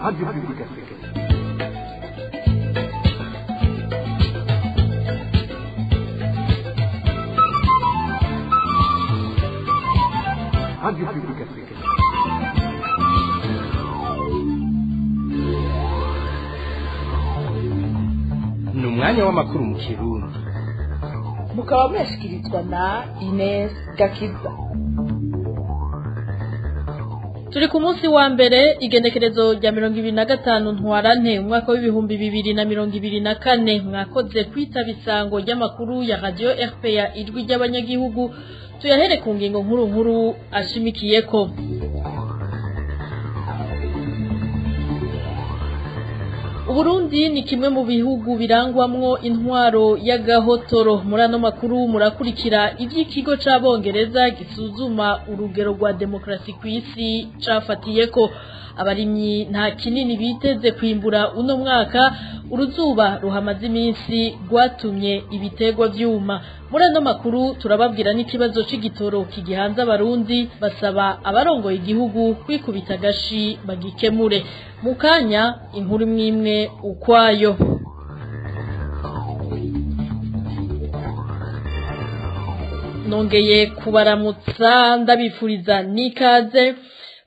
Radio Publique Africaine. Radio Publique Africaine. Ni umwanya w'amakuru mu Kirundi. Mukaba muyashyikirizwa na Ines Gakiza. Turi ku munsi wa mbere, igenekerezo rya 25 Ntwarante umwaka w'2024. Mwakoze kwitaba isango ry'amakuru ya Radio RPA, Ijwi ry'Abanyagihugu. Tuyahere ku ngingo nkuru nkuru ashimikiyeko. Uburundi ni kimwe mu bihugu birangwamwo intwaro y'agahotoro. Muri ano makuru murakurikira ivy'ikigo c'Abongereza gisuzuma urugero rwa demokarasi kw'isi cafatiyeko. Abarimyi nta kinini biteze kwimbura uno mwaka, uruzuba ruhamaze iminsi rwatumye ibiterwa vyuma. Muri ano makuru turababwira n'ikibazo c'igitoro kigihanze Abarundi, basaba abarongoye igihugu kwikubita agashi bagikemure. Mu kanya inkuru imwe ukwayo. Nongeye kubaramutsa, ndabifuriza n'ikaze.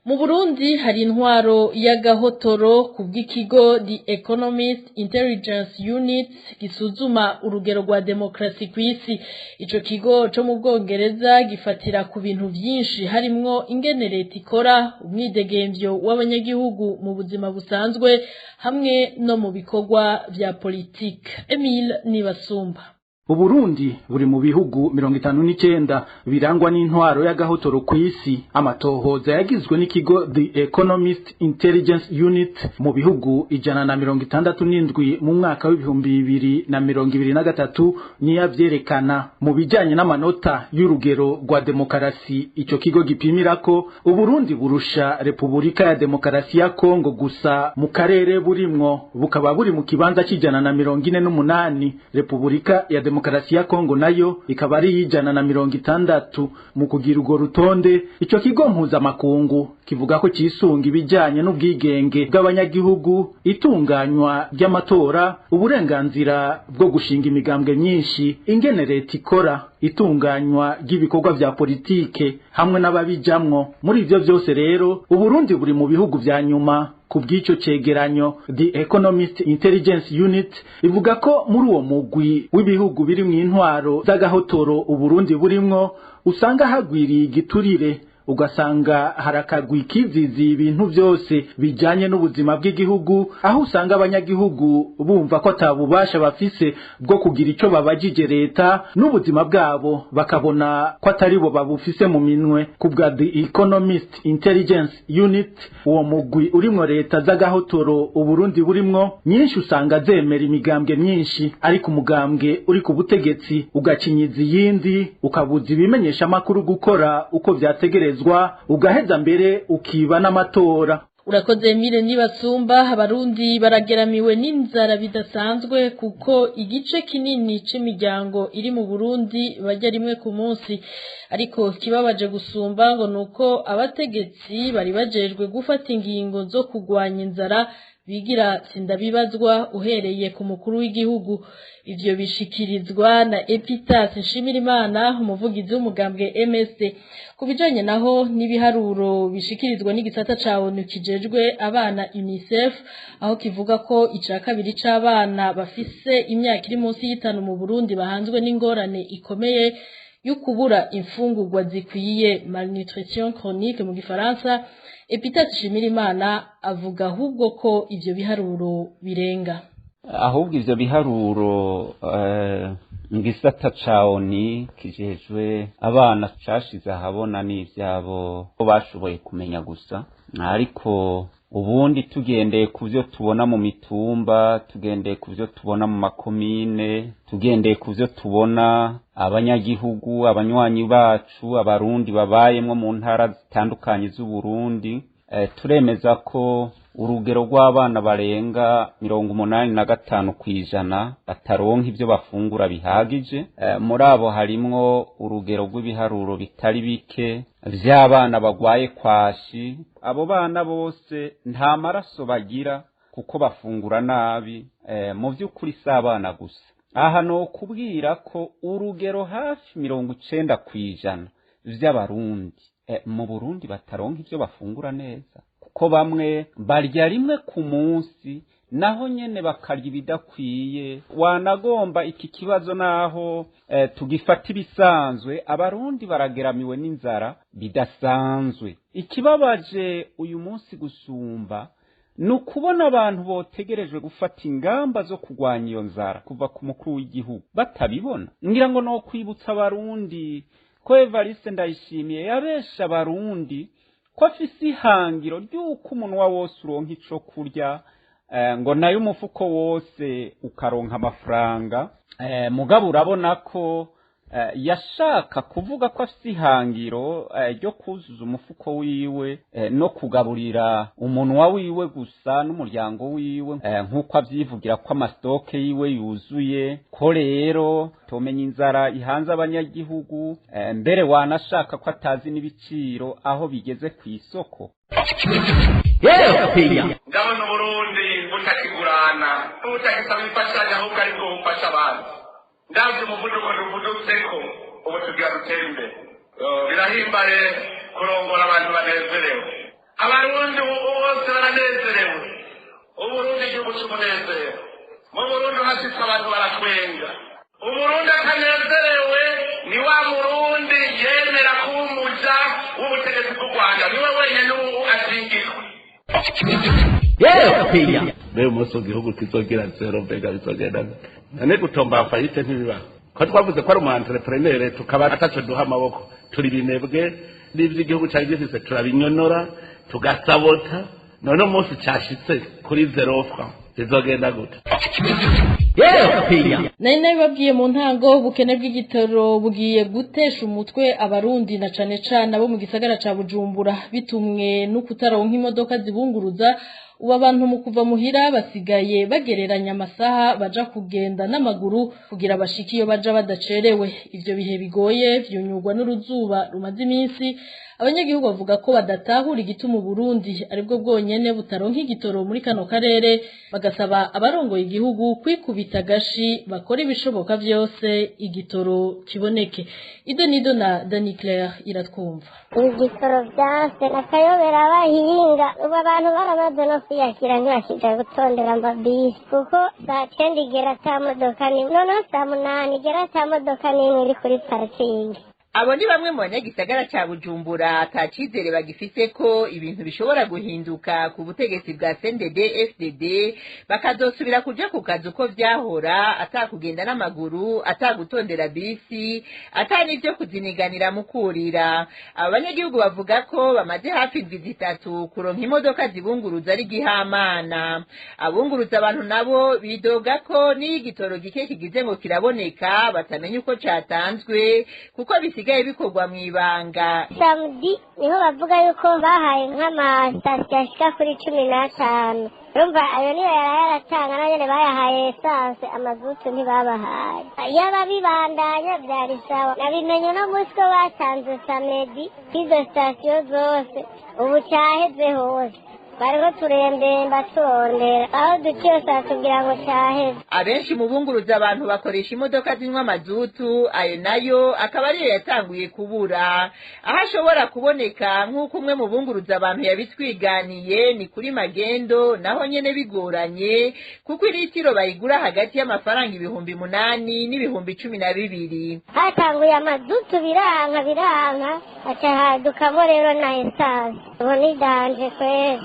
Mu Burundi hari intwaro y'agahotoro ku bw'ikigo The Economist Intelligence Unit gisuzuma urugero rwa demokarasi kw'isi. Ico kigo co mu Bwongereza gifatira ku bintu vyinshi, harimwo ingene leta ikora, umwidegemvyo w'abanyagihugu mu buzima busanzwe hamwe no mu bikorwa vya politike. Emile Nibasumba. Uburundi buri mu bihugu 59 birangwa n'intwaro y'agahotoro kw'isi. Amatohoza yagizwe n'ikigo The Economist Intelligence Unit mu bihugu 167 mu mwaka w'2023 niyo avyerekana. Mu bijanye n'amanota y'urugero rwa demokarasi ico kigo gipimirako, Uburundi burusha Repubulika ya Demokarasi ya Kongo gusa mu karere burimwo, bukaba buri mu kibanza c'148. Repubulika ya Demokarasi ya Kongo nayo ikaba ari 160. Mu kugira urwo rutonde, ico kigo mpuzamakungu kivuga ko cisunga ibijanye n'ubwigenge bw'abanyagihugu, itunganywa ry'amatora, uburenganzira bwo gushinga imigambwe myinshi, ingene leta ikora, itunganywa ry'ibikorwa vya politike hamwe n'ababijamwo. Muri ivyo vyose rero, Uburundi buri mu bihugu vya nyuma. Ku bw'ico cegeranyo, The Economist Intelligence Unit ivuga ko muri uwo mugwi w'ibihugu biri mu intwaro z'agahotoro Uburundi burimwo, usanga hagwiriye igiturire, ugasanga harakagwi kizizi ibintu byose bijanye n'ubuzima bw'igihugu, aho usanga abanyagihugu bumva ko atabubasha bafise bwo kugira ico babajije leta, n'ubuzima bwabo bakabona ko atari bo babufise mu minwe. Ku bwa The Economist Intelligence Unit, uwo mugwi urimwo leta z'agahotoro Uburundi burimwo nyinshi usanga zemera imigambwe myinshi, ariko umugambwe uri ku butegetsi ugacinyiza iyindi, ukabuza ibimenyesha amakuru gukora uko vyategerezwa, ugaheza mbere ukiba n'amatora. Urakoze, Emile Nibasumba. Abarundi barageramiwe n'inzara bidasanzwe, kuko igice kinini c'imiryango iri mu Burundi barya rimwe ku munsi. Ariko kibabaje gusumba ngo nuko abategetsi bari bajejwe gufata ingingo zo kugwanya inzara bigira sindabibazwa, uhereye ku mukuru w'igihugu. Ivyo bishikirizwa na Epitas Nshimirimana, umuvugizi w'umugambwe MSD. Ku bijanye naho n'ibiharuro bishikirizwa n'igisata ca ONU kijejwe abana, UNICEF, aho kivuga ko ica kabiri c'abana bafise imyaka iri munsi y'itanu mu Burundi bahanzwe n'ingorane ikomeye yo kubura imfungurwa zikwiye, malnutrition chronique mu Gifaransa, Epitas Nshimirimana avuga ahubwo ko ivyo biharuro birenga. Ahubwo ivyo biharuro ngisata ca ONU kijejwe abana cashize ahabona n'ivyabo bashoboye kumenya gusa, ariko ubundi tugendeye ku byo tubona mu mitumba, tugendeye ku byo tubona mu makomine, tugendeye ku byo tubona abanyagihugu, abanywanyi bacu, Abarundi babayemwo mu ntara zitandukanye z'Uburundi, turemeza ko urugero rw'abana barenga 85% bataronka ibyo bafungura bihagije. Muri abo harimwo urugero rw'ibiharuro bitari bike. vy'abana bagwaye kwashi. Abo bana bose nta maraso bagira kuko bafungura nabi. Mu vy'ukuri si abana gusa, aha no kubwira ko urugero hafi 90% vy'abarundi mu Burundi bataronka ivyo bafungura neza, kuko bamwe barya rimwe ku munsi, naho nyene bakarya ibidakwiye. Wanagomba iki kibazo naho tugifata ibisanzwe, abarundi barageramiwe n'inzara bidasanzwe. Ikibabaje uyu munsi gusumba ni ukubona abantu botegerejwe gufata ingamba zo kurwanya iyo nzara kuva ku mukuru w'igihugu batabibona. Ngira ngo no kwibutsa abarundi ko Evariste Ndayishimiye yabesha abarundi ko afise ihangiro ry'uko umunwa wose uronka ico kurya, ngo nayo umufuko wose ukaronka amafaranga. Mugabo urabona ko yashaka kuvuga ko afise ihangiro ryo kuzuza umufuko wiwe no kugaburira umunwa wiwe gusa n'umuryango wiwe, nk'uko avyivugira ko amastoke yiwe yuzuye, ko rero tomenya inzara ihanze abanyagihugu, mbere wanashaka ko atazi n'ibiciro aho bigeze ku isoko. Ndabona Uburundi butakigurana, butakisaba imfashanyo, ahubwo aribwo bufasha abantu. Ndazi umuvuduko tuvudutseko, ubu tugira dutere imbere. Birahimbaye kurongora abantu banezerewe. Abarundi ubu bose baranezerewe. Uburundi igihugu c'umunezero. Mu Burundi hashitse abantu baratwenga. Umurundi atanezerewe ni wa murundi yemera kuba umuja w'ubutegetsi bw'u Rwanda, niwe wenyene ubu azingirwa. Mbega umunsi igihugu kizogira zero, mbega bizogenda gute? None gutomba faillite ntibibaho. Ko twavuze ko ari umu entrepreneur, tukaba ataco duha amaboko, turi binebwe, n'ivyo igihugu cari gifise turabinyonora, tugasabota. None umunsi cashitse kuri zéro franc bizogenda gute? Nari nabibabwiye mu ntango, ubukene bw'igitoro bugiye gutesha umutwe abarundi na cane cane abo mu gisagara ca Bujumbura, bitumwe no kutaronka imodoka zibunguruza. Ubu abantu mu kuva muhira basigaye bagereranya amasaha baja kugenda n'amaguru kugira bashike iyo baja badacerewe. Ivyo bihe bigoye vyunyurwa n'uruzuba rumaze iminsi. Abanyagihugu bavuga ko badatahura igituma Uburundi aribwo bwonyene butaronka igitoro muri kano karere, bagasaba abarongoye igihugu kwikubita agashi bakora ibishoboka vyose igitoro kiboneke. Ido nido na Dani Claire Iratwumva. Igitoro vyanse nakayobera abahinga. Ubu abantu baramaze no kwiyakira, ntibakija gutondera amabisi, kuko saa 9 igera ata modoka nimwe, noneho saa 8 igera ata modoka n'imwe iri kuri parikingi. Abo ni bamwe mu banyagisagara ca Bujumbura ata cizere bagifise ko ibintu bishobora guhinduka ku butegetsi bwa CNDD FDD, bakazosubira kuja ku kazi uko vyahora, ata kugenda n'amaguru, ata gutondera bisi, ata n'ivyo kuziniganira mu kurira. Abo banyagihugu bavuga ko bamaze hafi indwi 3 kuronka imodoka zibunguruza ari gihamana. Abunguruza abantu nabo bidoga ko n'iyo igitoro gike kigize ngo kiraboneka, batamenya uko catanzwe kuko bisigaye bikorwa mw'ibanga. Samedi niho bavuga yuko bahaye nk'amasitasiyo ashika kuri 15. Urumva ayo niyo yaraye aratanga, nayo nyene bayahaye essence, amazutu ntibabahaye. Yaba bibandanya vyari sawa. Nabimenye uno munsi ko batanze samedi kw'izo sitasiyo zose. Ubu caheze hose, bariko turembemba turondera aho duciye hose, batubwira ngo caheze. Abenshi mu bunguruza abantu bakoresha imodoka zinywa mazutu, ayo nayo akaba ariyo yatanguye kubura. Aho ashobora kuboneka, nk'uko umwe mu bunguruza abantu yabitwiganiye, ni kuri magendo, naho nyene bigoranye kuko iritiro bayigura hagati y'amafaranga 8000 n'12,000. Hatanguye amazutu biranka biranka, haca hadukamo rero na essence. Ubu ni danger kweri.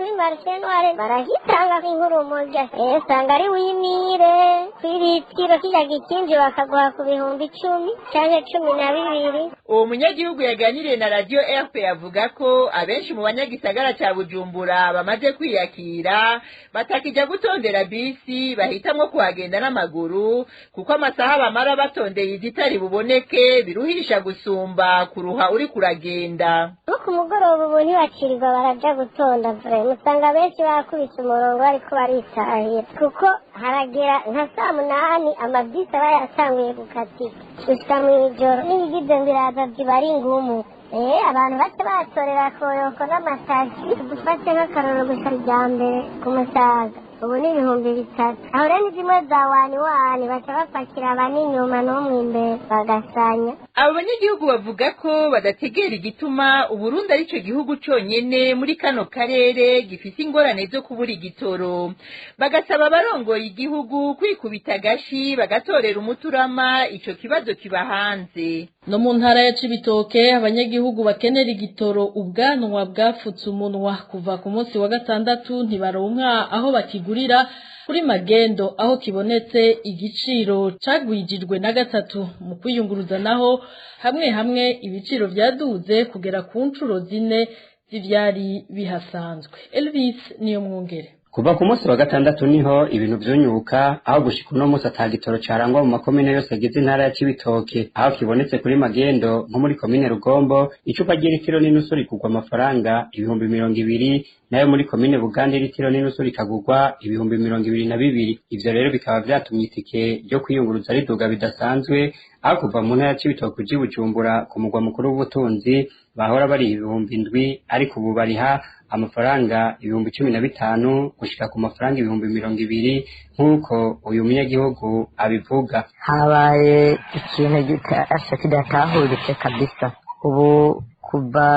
Kuri marché noir barahitanga nk'urumogi, usanga ari wimire kw'iritiro, kirya gikinji bakaguha ku 10,000 canke 12. Uwo munyagihugu yaganiriye na radiyo RP avuga ko abenshi mu banyagisagara ca Bujumbura bamaze kwiyakira, batakija gutondera bisi, bahitamwo kuhagenda n'amaguru kuko amasaha bamara batondeye izitari buboneke biruhisha gusumba kuruha uri kuragenda. Nko ku mugoroba ubu ntibacirirwa baraja gutonda vraiment, usanga benshi bakubise umurongo bariko baritahira, kuko haragera nka saa 8 amabisi aba yatanguye gukatika gushika mw'ijoro, n'iyigize ngo iraza ziba ari ngumu. Abantu bace batorera koyoko n'amashashi. Dufate nk'akarorero gusa rya mbere ku Musaga ubu ni 3000. Aho rero ni zimwe za wani wani, baca bapakira bane inyuma n'umwe imbere bagasanya. Abo banyagihugu bavuga ko badategera igituma Uburundi arico gihugu conyene muri kano karere gifise ingorane zo kubura igitoro, bagasaba abarongoye igihugu kwikubita agashi bagatorera umuturama ico kibazo kiba hanze. No mu ntara ya Cibitoke abanyagihugu bakenera igitoro ubwanwa bwafutse umunwa. Kuva ku munsi wa gatandatu ntibaronka aho bakigurira kuri magendo, aho kibonetse igiciro cagwijijwe na 3. Mu kwiyunguruza naho hamwe hamwe ibiciro vyaduze kugera ku ncuro 4 z'ivyari bihasanzwe. Elvis niyo mwongere. Kuva ku munsi wa gatandatu niho ibintu vyunyuka, aho gushika uno munsi ata gitoro carangwa mu makomine yose agize intara ya Cibitoke. Aho kibonetse kuri magendo nko muri komine Rugombo, icupa ry'ilitiro n'inusu rigurwa amafaranga 20,000, nayo muri komine Buganda ilitiro n'inusu rikagurwa 22,000. Ivyo rero bikaba vyatumye itike ryo kwiyunguruza riduga bidasanzwe, aho kuva mu ntara ya Cibitoke uja i Bujumbura ku mugwa mukuru w'ubutunzi bahora bari 7,000, ariko ubu bariha amafaranga 15,000 gushika ku mafaranga 20,000, nk'uko uyu munyagihugu abivuga. Habaye ikintu gitasha kidatahuritse kabisa. Ubu kuva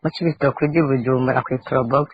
mu Cibitoke uja i Bujumbura kwi Probox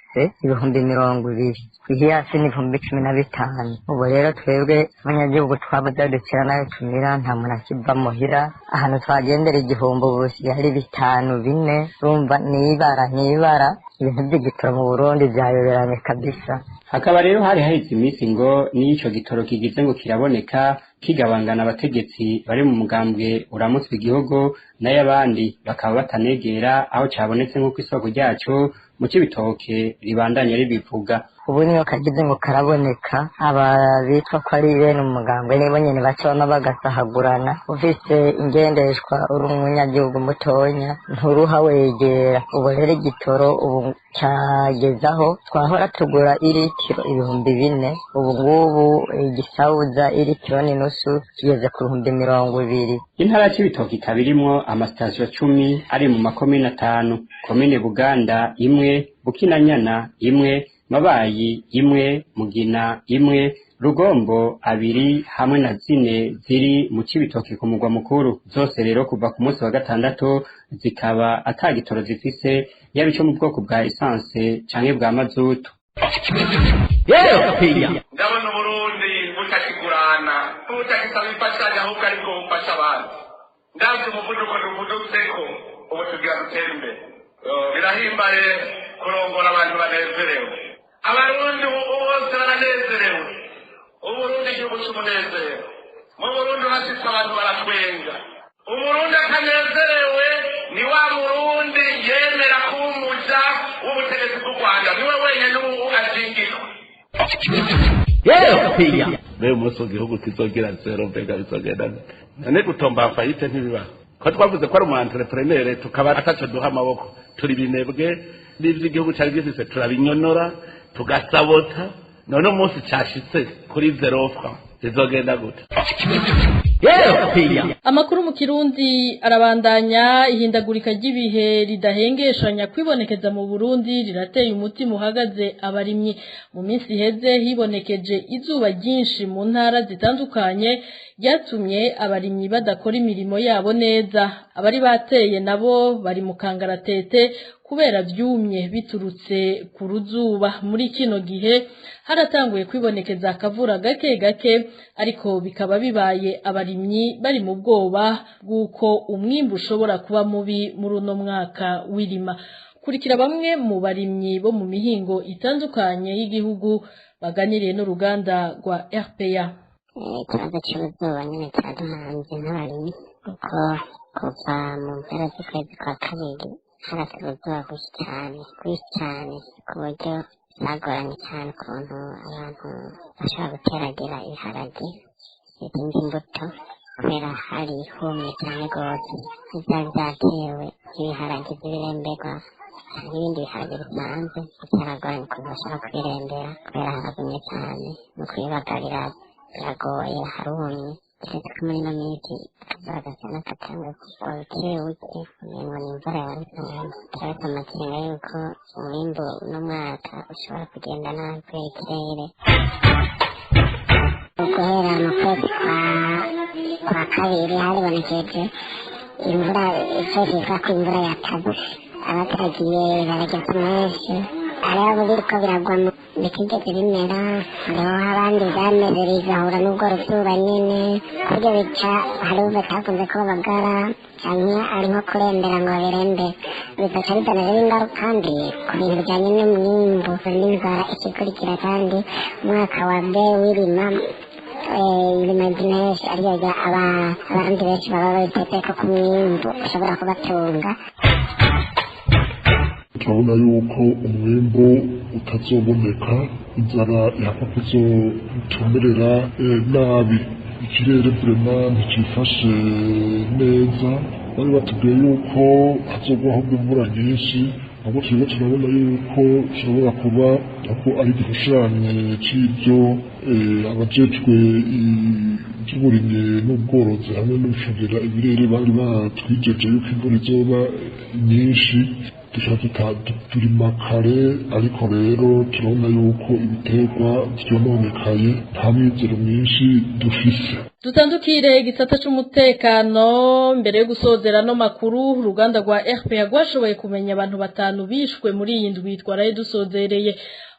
20,000, kw'Hiyasi ni 15,000. Ubu rero twebwe abanyagihugu twabuze dukira nayo tumira, nta muntu akiva muhira. Ahantu twagendera igihombo ubu bisigaye ari 5, 4. Urumva n'ibara n'ibara, ibintu by'igitoro mu Burundi vyayoberanye kabisa. Hakaba rero hari haheze iminsi ngo n'ico gitoro kigize ngo kiraboneka kigabangana abategetsi bari mu mugambwe uramutswe igihugu, nayo abandi bakaba batanegera aho cabonetse, nk'uko isoko ryacu mu Cibitoke ribandanya ribivuga. Ubu niyo kagize ngo karaboneka, aba bitwa ko ari bene umugambwe nibo nyene baca bama bagasahagurana. Ufise ingendeshwa uri umunyagihugu mutonya nturuha wegera. Ubu rero igitoro ubu cyagezaho twahora tugura ilitiro 4,000, ubu ngubu igisauza ilitiro n'inusu kigeze ku 20,000. Intara ya Cibitoke ikaba irimwo amasitasiyo 10 ari mu makomine 5: komine Buganda 1, Bukinanyana 1, Mabayi 1, Mugina 1, Rugombo 2 hamwe na 4 ziri mu Cibitoke ku mugwa mukuru. Zose rero kuva ku munsi wa gatandatu zikaba ata gitoro zifise, yaba ico mu bwoko bwa essence canke bwa mazutu. Ndabona Uburundi butakigurana, butakisaba imfashanyo, ahubwo aribwo bufasha abantu. Ndavye umuvuduko duvudutseko ubu tugira dutere imbere. Birahimbaye kurongora abantu banezerewe. Abarundi bose baranezerewe. Uburundi igihugu c'umunezero. Mu Burundi hashitse abantu baratwenga. Umurundi atanezerewe ni wa Murundi yemera kuba umuja w'ubutegetsi bw'u Rwanda, niwe wenyene ubu azingirwa. Rero umunsi w'igihugu kizogira zero, mbega bizogenda gute? None gutomba fayite ntibibaho. Ko twavuze ko ari umu entrepreneur tukaba ataco duha amaboko, turi binebwe n'ivy'igihugu cari gifise turabinyonora tugasabota. None umunsi cashitse kuri 0 franc bizogenda gute? Amakuru mu Kirundi arabandanya. Ihindagurika ry'ibihe ridahengeshanya kwibonekeza mu Burundi rirateye umutima uhagaze abarimyi. Mu minsi iheze hibonekeje izuba ryinshi mu ntara zitandukanye, ryatumye abarimyi badakora imirimo yabo neza. Abari bateye nabo bari mu kangaratete kubera vyumye biturutse ku ruzuba. Muri kino gihe haratanguye kwibonekeza akavura gake gake, ariko bikaba bibaye abarimyi bari mu bwoba bw'uko umwimbu ushobora kuba mubi muri uno mwaka w'irima. Kurikira bamwe mu barimyi bo mu mihingo itandukanye y'igihugu baganiriye n'uruganda rwa RPA. Ikibazo cy'uruzuba nyine kiraduhanze nk'abarimyi, kuko kuva mu mpera z'ukwezi kwa kabiri harasa uruzuba rwinshi cyane rwinshi cyane, ku buryo byagoranye cyane ukuntu abantu bashobora guteragira ibiharage izindi mbuto, kubera hari humye cyane rwose. Ivyari vyatewe nk'ibiharage vy'ibiremberwa n'ibindi biharage bisanzwe byaragoranye ukuntu bashobora kubirembera, kubera haragumye cyane, no kubibagarira biragoye, harumye. Keretse ko muri ino minsi akazuba gasa n'akatanguye kugwa buke buke, umengo ni imvura yarusanze. Turafise amakenga yuko umwimbu uno mwaka ushobora kugenda nabi kubera ikirere. Guhera mu kwezi kwa kabiri haribonekeje imvura, ico vyitwa ko imvura yataze. Abateragiye barageza menshi, hariho biriko biragwa bitigeze bimera, hariho abandi vyameze bigahura n'ubwo ruzuba nyene, kuryo bica hariho batakunze ko babagara canke ari nko kurembera ngo babirembe, bigaca bizana rero ingaruka mbi ku bintu bijanye n'umwimbu n'inzara ikikurikira. Kandi umwaka wa mbere w'irima, irima ry'impeshyi ariyo abarundi benshi baba babitezeko ku mwimbu ushobora kubatunga. Turabona yuko umwimbu utazoboneka, inzara ihakwa kuzotumerera nabi. Ikirere vraiment nticifashe neza. Bari batubwiye yuko hazogwaho imvura nyinshi, ahubwo turiko turabona yuko bishobora kuba ko ari igishushanyo c'ivyo abajejwe ivy'uburimyi n'ubworozi hamwe no gucungera ibirere bari batwijeje yuko imvura izoba nyinshi, duca turima kare, ariko rero turabona yuko ibiterwa vyononekaye, nta mwizero mwinshi dufise. Dutandukire igisata c'umutekano mbere yo gusozera no makuru. Uruganda rwa RPA rwashoboye kumenya abantu batanu bishwe muri iyi ndwi twaraye dusozereye.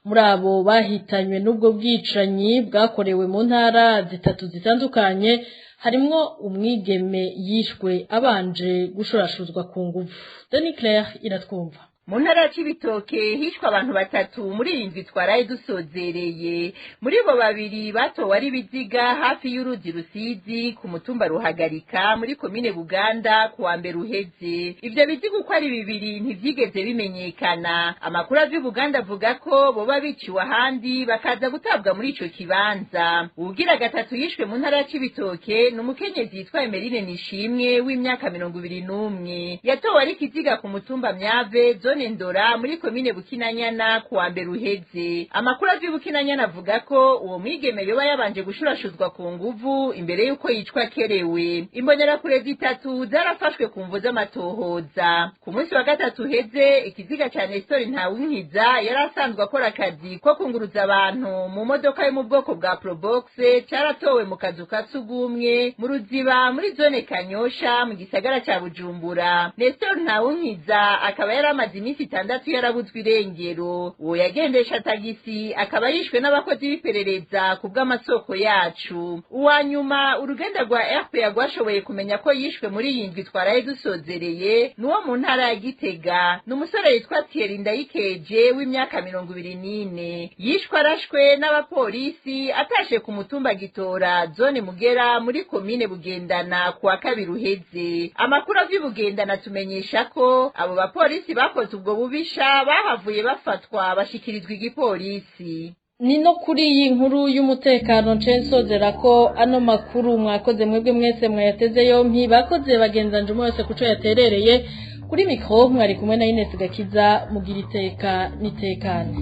Muri abo bahitanywe n'ubwo bwicanyi bwakorewe mu ntara zitatu zitandukanye, harimwo umwigeme yishwe abanje gushurashuzwa ku nguvu. Denis Claire iratwumva. Mu ntara ya Cibitoke hishwe abantu batatu muri iyi ndwi twaraye dusozereye. Muri bo, babiri batowe ari ibiziga hafi y'uruzi Rusizi ku mutumba Ruhagarika muri komine Buganda ku wa mbere uheze. Ivyo biziga uko ari bibiri ntivyigeze bimenyekana. Amakuru ava i Buganda avuga ko boba biciwe ahandi bakaza gutabwa muri ico kibanza. Uwugira gatatu yishwe mu ntara ya Cibitoke ni umukenyezi yitwa Emeline Nishimwe w'imyaka 21, yatowe ari ikiziga ku mutumba Myave, zone Ndora, muri komine Bukinanyana ku wa mbere uheze. Amakuru ava i Bukinanyana avuga ko uwo mwigeme yoba yabanje gushurashuzwa ku nguvu imbere y'uko yicwa akerewe. Imbonerakure zitatu zarafashwe ku mvo z'amatohoza. Ku munsi wa gatatu uheze, ikiziga ca Nestor Ntawunkiza yari asanzwe akora akazi ko kunguruza abantu mu modoka yo mu bwoko bwa Probox caratowe mu kazu ka sugumwe mu Ruziba muri zone Kanyosha mu gisagara ca Bujumbura. Nestor Ntawunkiza akaba yari amaze iminsi 6 yarabuzwe irengero. Uwo yagendesha tagisi akaba yishwe n'abakozi b'iperereza ku bw'amasoko yacu. Uwa nyuma uruganda rwa RPA rwashoboye kumenya ko yishwe muri iyi ndwi twaraye dusozereye n'uwo mu ntara ya Gitega, ni umusore yitwa Thierry Ndayikeje w'imyaka 24, yishwe arashwe n'abapolisi atashe ku mutumba Gitora, zone Mugera, muri komine Bugendana ku wa kabiri uheze. Amakuru ava i Bugendana tumenyesha ko abo bapolisi bakoze ubwo bubisha bahavuye bafatwa bashikirizwa igipolisi. Ni no kuri iyi nkuru y'umutekano nsozera ko ano makuru. Mwakoze mwebwe mwese mwayateze yompi, bakoze bagenzanje umwe wese kuco yaterereye. Kuri micro mwari kumwe na Ines Gakiza. Mugira iteka nitekane.